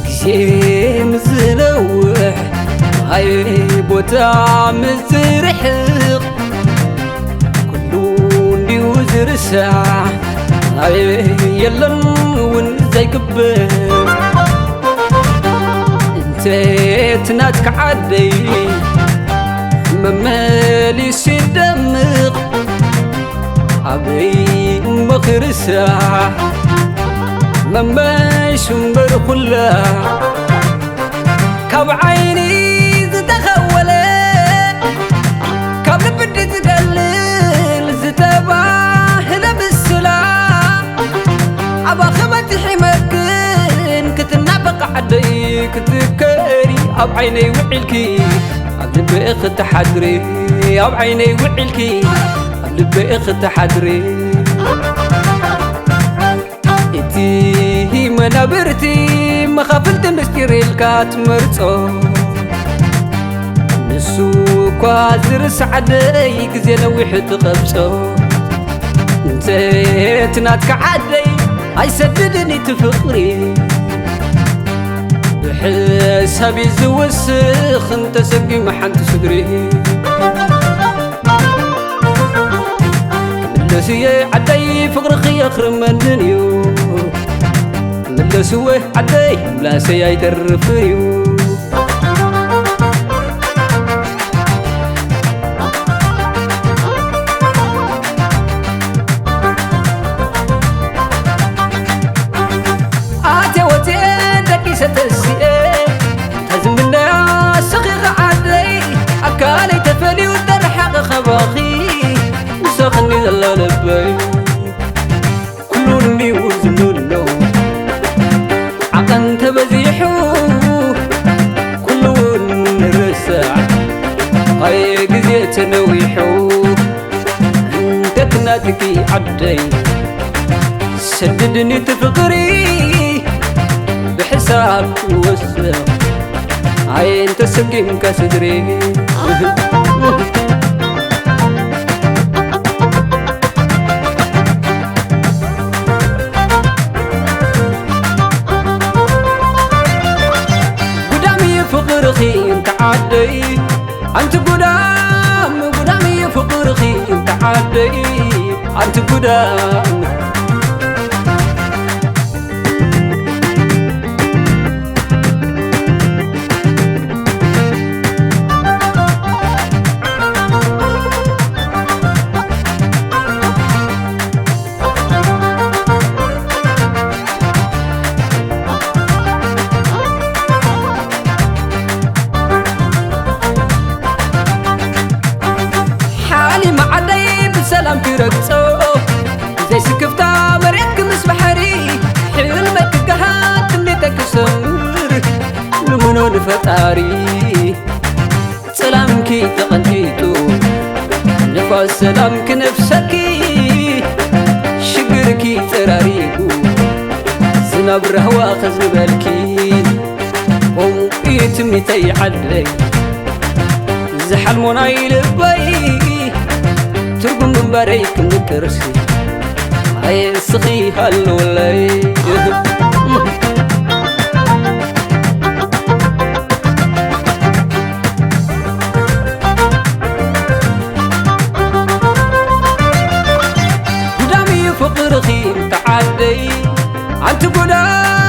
ግዜ ምስ ዝነውሕ፣ ኣይ ቦታ ምስ ዝርሕቕ፣ ኩሉ እንዲዩ ዝርሳዕ፣ ኣይ የለን እውን ዘይግበር። እንተ እቲ ናትካ ዓደይ መመሊሱ ይደምቕ፣ ኣበይ እሞ ክርሳዕ መመሽ እምበር ኩላ። ካብ ዓይኒ ዝተኸወለ፣ ካብ ልቢ ዝደልል ዝተባህለ ምስላ፣ ኣብ ኣኸበት ይሒመክን ክትናበቕ ዓደይ ክትከሪ፣ ኣብ ዓይነይ ውዒልኪ ኣብ ልበይ ክትሓድሪ፣ ኣብ ዓይነይ ውዒልኪ ኣብ ልበይ ክትሓድሪ። እቲ መናብርቲ መኻፍልቲ ምስጢር ኢልካ ትመርጾ፣ ንሱ እኳ ዝርስዓደይ ግዜ ነዊሑ ትቐብጾ። እንተ እቲ ናትካ ዓደይ ኣይሰድድን እቲ ፍቕሪ፣ ብሕሳብ እዩ ዝውስኽ እንተሰጊመ ሓንቲ ስግሪ። ምለስየ ዓደይ ፍቕርኺ የኽርመንን እዩ። ምለስወ ዓደይ ምላሰይ ኣይተርፍን እዩ። ኣትየ ወፅየ ደቂሰ ተሲኤ፣ ተዝምነያ ስኺ ዓደይ፣ ኣካለይ ተፈልዩ ተረሓቐ ካባኺ፣ ምሳኽኒ ዘሎ ልበይ ኩሉ እንዲዩ ዝምኖ። ዓቐን ተበዚሑ ኩሉ እውን ንርሳዕ፣ ኣየ ግዜ ተነዊሑ፣ እንተ ትናትኪ ዓደይ ሰድድኒ እቲ ፍቕሪ ብሕሳብ ክወስኽ፣ ኣየ እንተ ሰኪምካ ስድሪ። ጉዳም እዩ ፍቕርኺ እንተ ዓደይ፣ ኣንቲ ጉዳም፣ ጉዳም እዩ ፍቕርኺ እንተ ዓደይ፣ ኣንቲ ጉዳም። ሓሊማ ዓደይ ብሰላም ክረግጾ፣ ዘይስክፍታ መሬትኪ ምስ ባሕሪ፣ ሕልመይ ክገሃድ ትምኒተይ ክሰምር፣ ልምኖ ንፈጣሪ። ጸላምኪ ተቐንጢጡ፣ ንፋስ ሰላም ክነፍሰኪ፣ ሽግርኪ ጸራሪጉ፣ ዝናብ ራህዋ ከዝንበልኪ፣ ኦም እዩ ትምኒተይ ዓደይ፣ ዝሓልሞ ናይ ልበይ፣ ትርጉም ግንባረይ ክምቅርሲ፣ ኣየ እስኺ ሃለወለይ። ጉዳም እዩ ፍቕርኺ እንተ ዓደይ፣ ኣንቲ ጉዳም፣